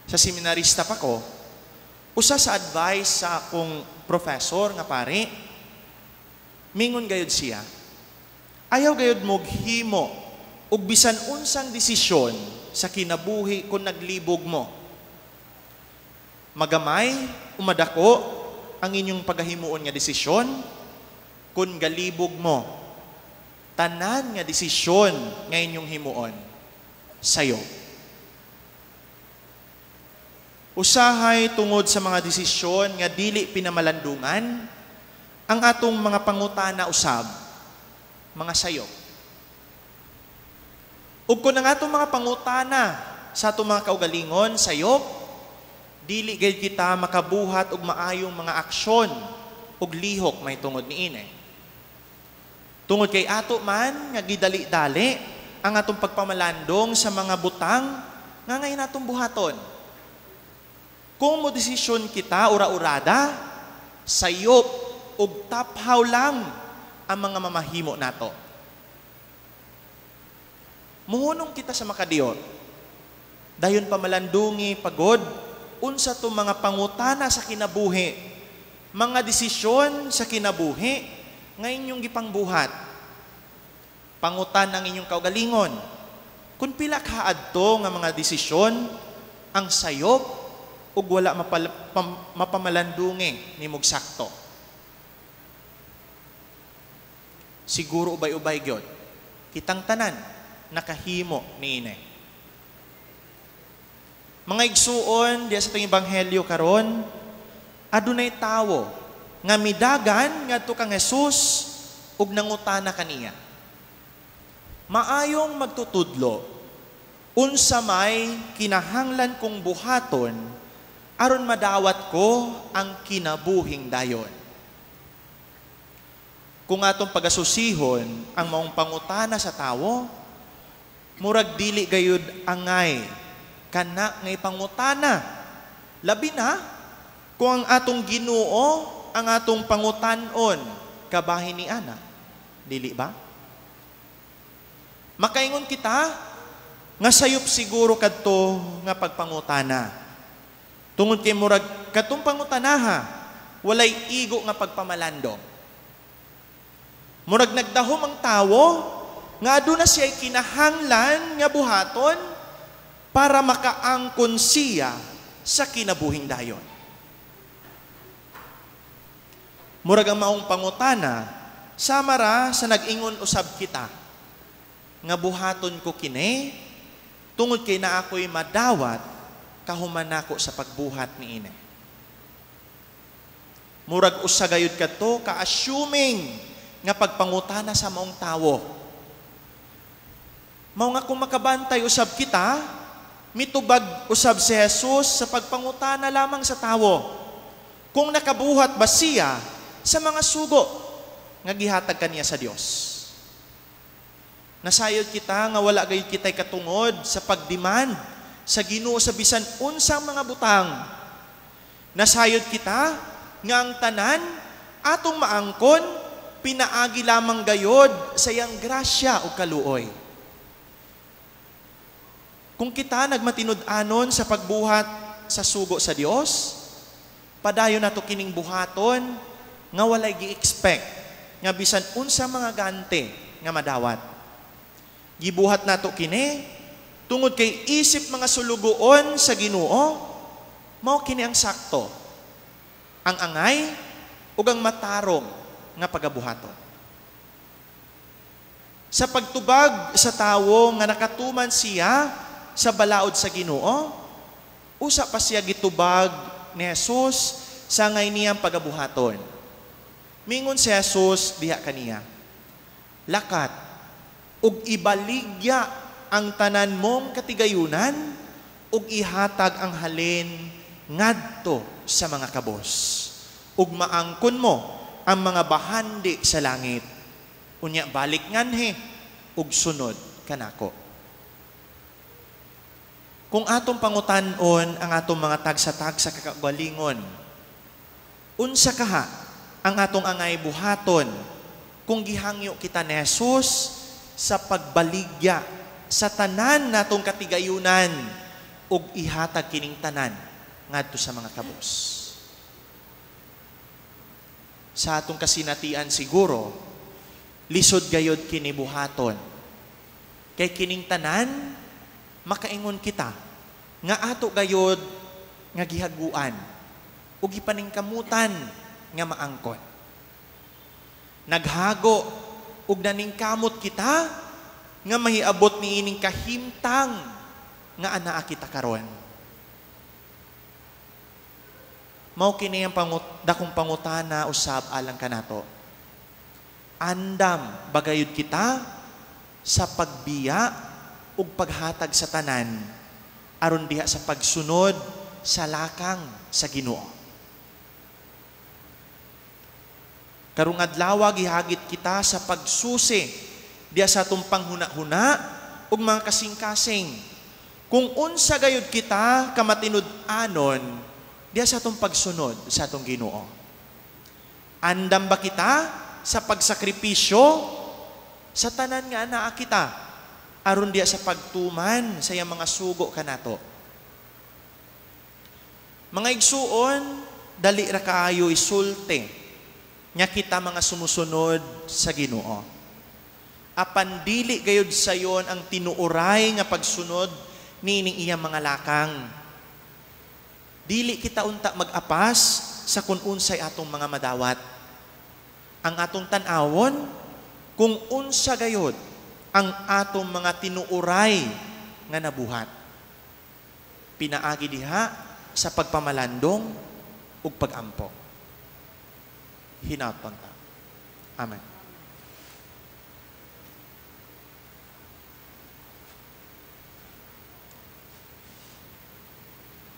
Sa seminarista pa ko, usa sa advice sa akong professor nga pare, mingon gayud siya, ayaw gayud mo himo og bisan unsang desisyon sa kinabuhi kung naglibog mo. Magamay o madako ang inyong pagahimuon nga desisyon, kung galibog mo, tanan nga desisyon nga inyong himuon, sayo. Usahay tungod sa mga desisyon nga dili pinamalandungan, ang atong mga pangutana usab, mga sayo. Ug kung ang atong mga pangutana sa atong mga kaugalingon sayop, dili gayud kita makabuhat og maayong mga aksyon ug lihok may tungod niini. Tungod kay ato man nga gidali-dali ang atong pagpamalandong sa mga butang nga ngayon atong buhaton. Kung mo desisyon kita ura-urada, sayop ug taphaw lang ang mga mamahimo nato. Muhunong kita sa makadiyot. Dayon pamalandungi pagod unsa to mga pangutana sa kinabuhi, mga desisyon sa kinabuhi nga inyong gipangbuhat. Pangutan ang inyong kaugalingon. Kung pila kaadto nga mga desisyon ang sayop ug wala mapamalandungi nimog sakto. Siguro ubay-ubay gyud. Kitang tanan nakahimo niini. Mga igsuon diya sa itong ebanghelyo karon, adunay tawo nga midagan ngadto kang Jesus ug nangutana kaniya. Maayong magtutudlo, unsa may kinahanglan kong buhaton aron madawat ko ang kinabuhing dayon. Kung atong pagasusihon ang maong pangutana sa tawo, murag dili gayud angay kana nga ipangutana. Labi na kung ang atong Ginoo ang atong pangutan-on kabahin ni ana, dili ba? Makaingon kita nga sayop siguro kadto nga pagpangutana. Tungod kay murag katong pangutanaha, walay igo nga pagpamalandong. Murag nagdahom ang tawo nga aduna siya kinahanglan nga buhaton para makaangkon siya sa kinabuhing dayon. Murag ang maong pangutana, sama ra sa nag-ingon usab kita, nga buhaton ko kini, tungod kay na ako'y madawat, kahuman nako sa pagbuhat niini. Murag usa gayud kadto ka-assuming nga pagpangutana sa maong tawo. Mao nga kung makabantay usab kita, mitubag usab si Jesus sa pagpangutana lamang sa tawo. Kung nakabuhat ba siya sa mga sugo nga gihatag kaniya sa Dios. Nasayod kita nga wala gayud kita'y katungod sa pagdemand sa Ginoo sa bisan unsang mga butang. Nasayod kita nga ang tanan atong maangkon pinaagi lamang gayod sa iyang grasya o kaluoy. Kung kita nagmatinud-anon sa pagbuhat sa sugo sa Dios, padayon nato kining buhaton nga walay gi-expect nga bisan unsa mga gante nga madawat. Gibuhat nato kini tungod kay isip mga sulugoon sa Ginoo, mao kini ang sakto, ang angay ug ang matarong nga pagabuhaton. Sa pagtubag sa tawo nga nakatuman siya sa balaod sa Ginoo, usa pa siya gitubag ni Jesus sa ngay niyang pagabuhaton. Mingon si Jesus diha kaniya, lakat ug ibaligya ang tanan mong katigayunan ug ihatag ang halin ngadto sa mga kabos. Ug maangkon mo ang mga bahandi sa langit. Unya balik nganhi ug sunod kanako. Kung atong pangutan-on ang atong mga tagsa-tagsa kakagalingon, unsa kaha ang atong angay buhaton kung gihangyo kita ni Jesus sa pagbaligya sa tanan natong katigayunan ug ihatag kining tanan ngadto sa mga kabos. Sa atong kasinatian siguro, lisod gayod kini buhaton. Kay kining tanan, makaingon kita nga ato gayod nga gihaguan ug gipaningkamutan nga maangkon. Naghago ug naningkamot kita nga mahiabot niining kahimtang nga anaa kita karon. Mao kini ang dakong pangutana usab alang kanato. Andam bagayod kita sa pagbiya ug paghatag sa tanan aron diha sa pagsunod sa lakang sa Ginoo. Karong adlaw gihagit kita sa pagsusi diha sa atong panghuna-huna ug mga kasing-kasing. Kung unsa gayud kita kamatinud-anon diha sa atong pagsunod sa atong Ginoo. Andam ba kita sa pagsakripisyo sa tanan nga anaa kita aron diha sa pagtuman sa iyang mga sugo kanato? Mga igsuon, dali ra kaayo isulte nga kita mga sumusunod sa Ginoo. Apan dili gayud sayon ang tinuoray nga pagsunod niining iyang mga lakang. Dili kita unta mag-apas sa kun unsay atong mga madawat. Ang atong tan-awon kung unsa gayud ang atong mga tinuoray nga nabuhat. Pinaagi diha sa pagpamalandong ug pag-ampo. Hinaot ta. Amen.